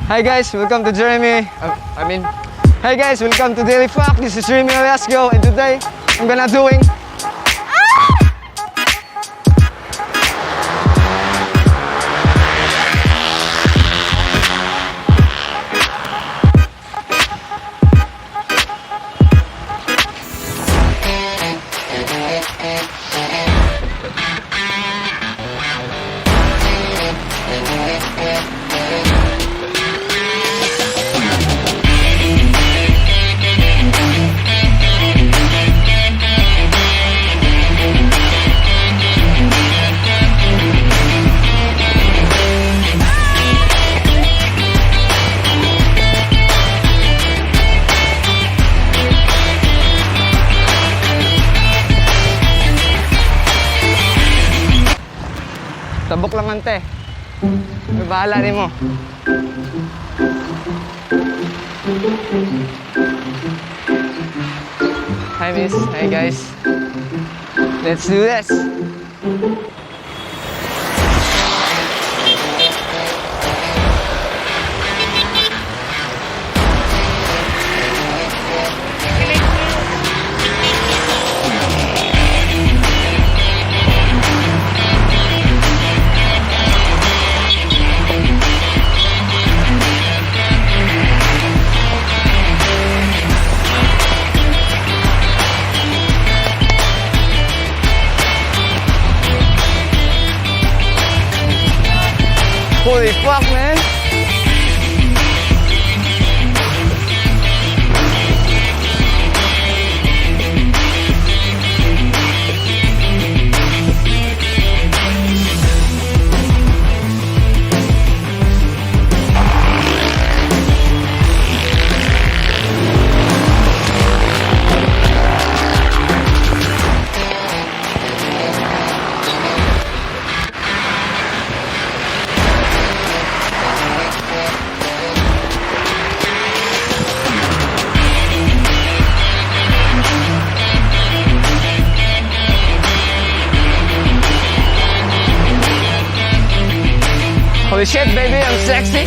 Hi guys, welcome to Jeremy. I mean, hi guys, welcome to Daily Fuck. This is Jeremy Velasco, and today I'm gonna doing. Tabok lang ante. May bahala ni mo. Hi miss, hi guys. Let's do this. Holy fuck, man! Holy shit, baby, I'm sexy.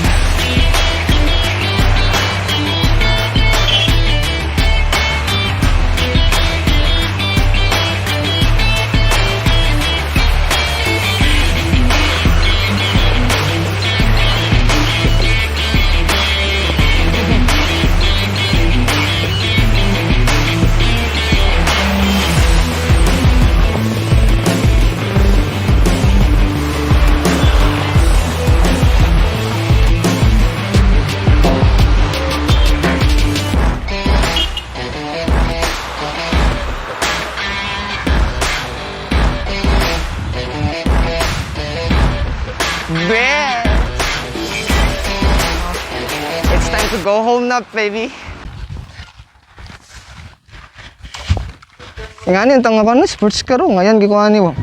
Bitch! It's time to go home na, baby. Nga ni, tanga ko na, sports car oh. Ngayon, gikuha ni mo.